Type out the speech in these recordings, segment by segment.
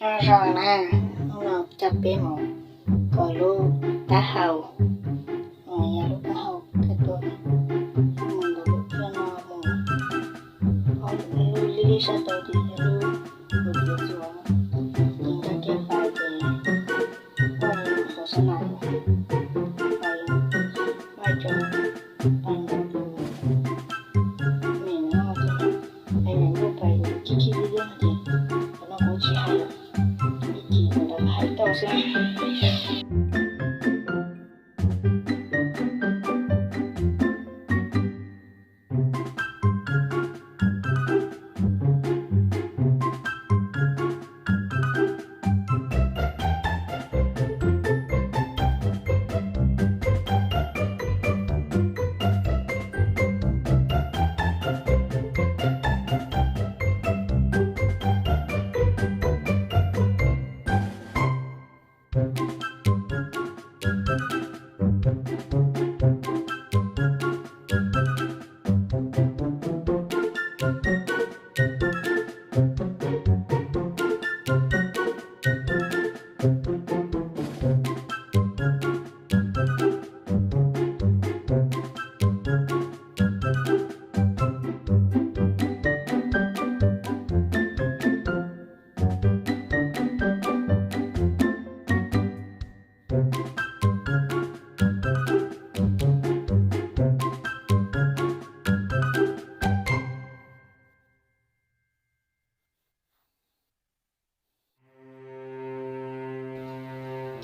Nyob zoo na, hnub no coj peb mus koom lub taub hau, yog lub taub hau kaj tuaj, mus ntawm lub tsiab no mus, ob lub lib lib sab tod ces yog lub tus tiav txuas, ces nkag kiag pais ces poj niam qhuav sab na, pais maj tso, pais ntawm tus niam no ces, pais ntawm tus pais khib khib liab liab no ces, qhov no kuv tsis hais lawm, ib chim ntawd hais tau xwb.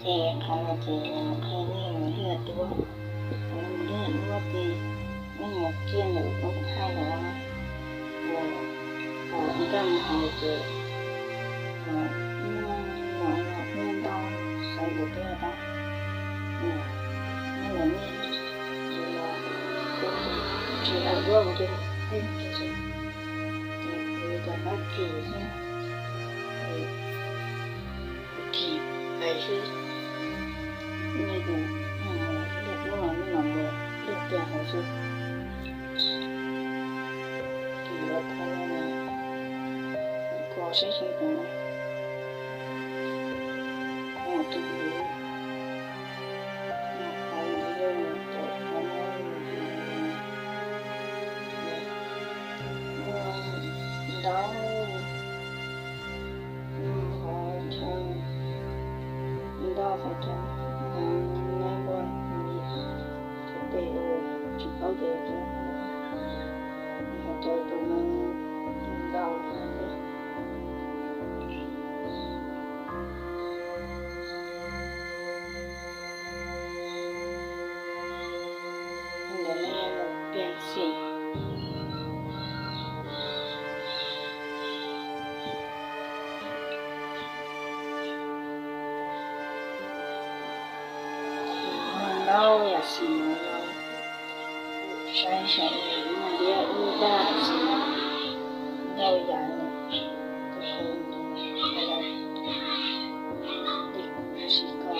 Ces qhov no ces qhia nej mus liaj duab, mus liaj duab ces nej mus kiag ntawm lub koob thaij ntawd, mus nkag mus hauv ces muaj, muaj ntau xaiv ntawd thiab tab, nej mus nej los tsis hais duab mus ces tej mus ces kuv cov qab kis xwb, kis pais xwb, nej mus liaj duab los nej los mus liaj tiaj hauv xwb. Ces yuav thaij no, kos saib seb puas muaj tus hlub, muaj qhov mus yog cov qhov no, muaj ntau, muaj qhov chaw, ntau qhov chaw, nab npua, cov pem uas tsis paub ces cov, qhov chaw tus no ntau thiab. Ntawd no yog lub piaj xim. Ntau yam xim no, saib saib muaj liab ub daj xim no, ntau yam no, koj kho ntawd, sim kho,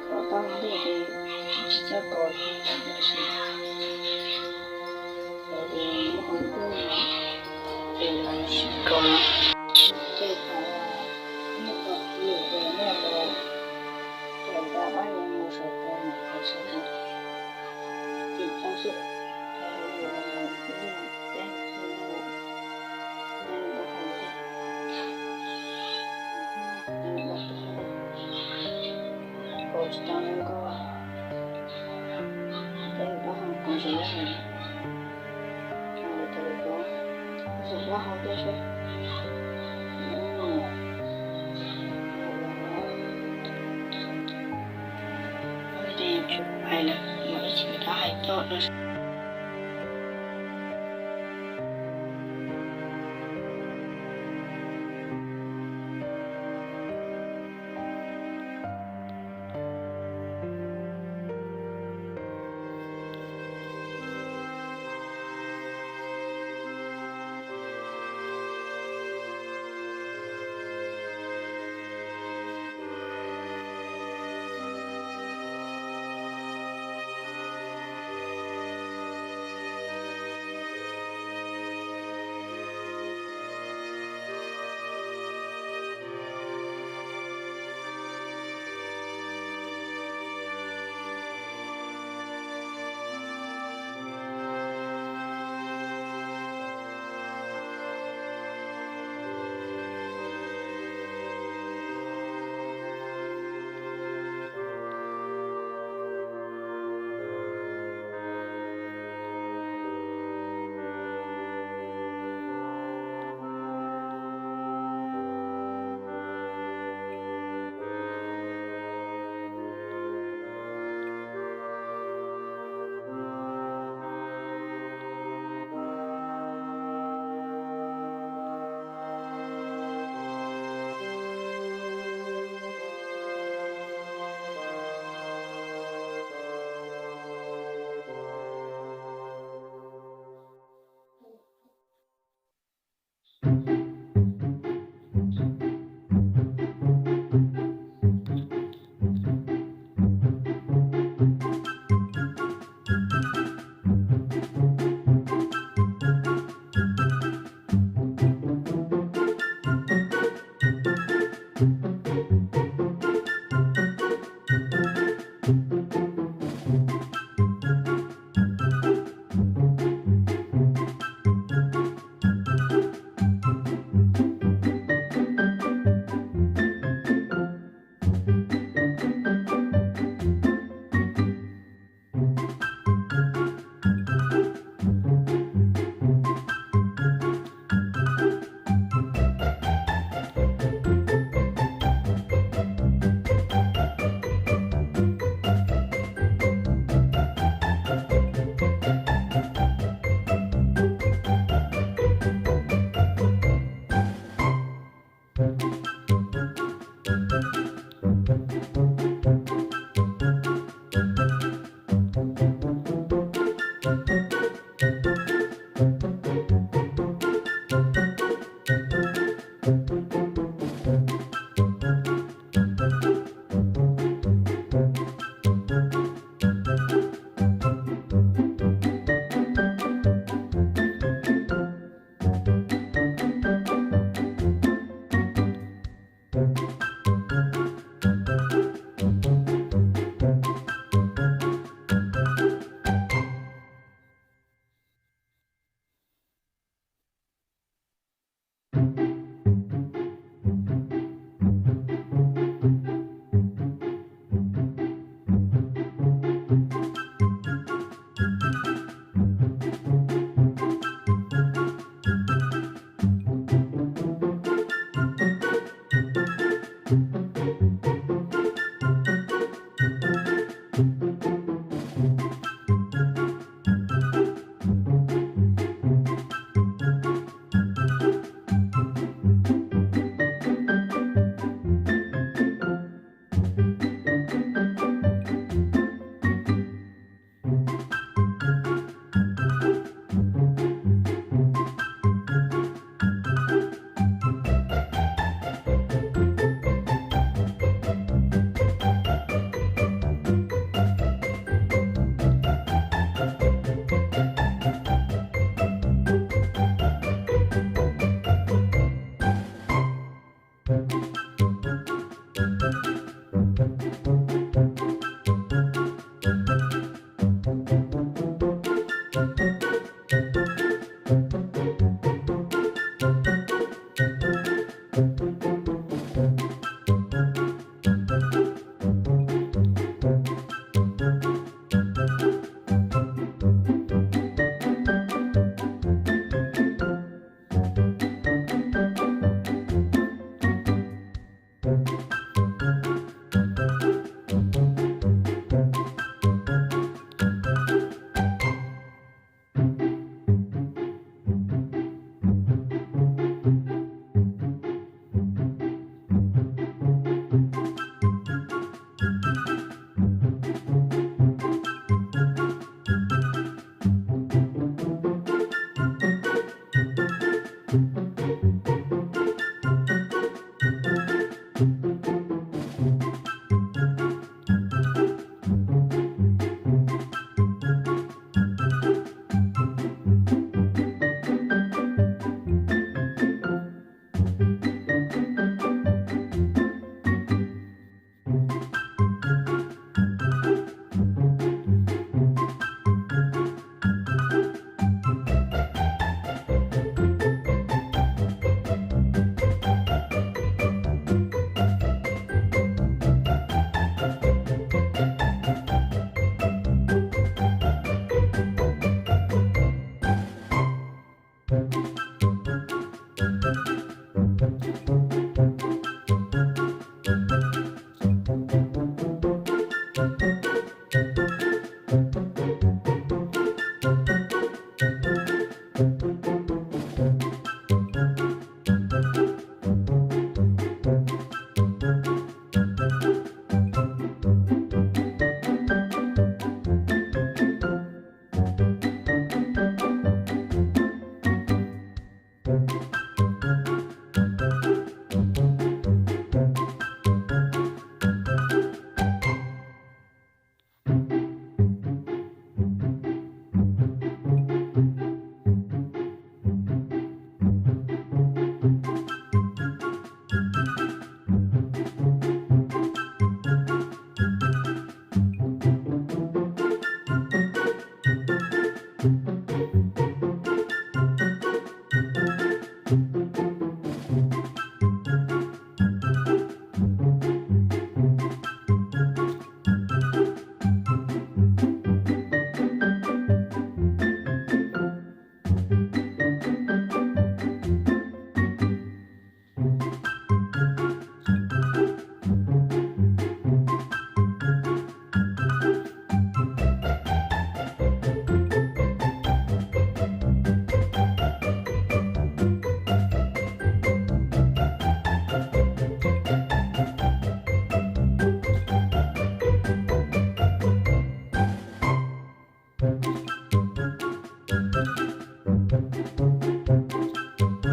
kho tau ntej ces tsis txhob kho, tab sis yog tias muaj hauv kub no ces sim kho. Ces thaum nej kho lwm ces nej los, ces nta qab yeej mus saum tau mus kho saum tau, tim tau xwb, yus mus liaj teb, yus mus, yus mus hauv teb, yus mus teb, kho tsis tau nkauj, peb mus pab hauv koom tsis laib, thaum lawv tuav, mus pab hauv teb seb. Ces tsuas hais lawm, mus ib chim rov hais txog no.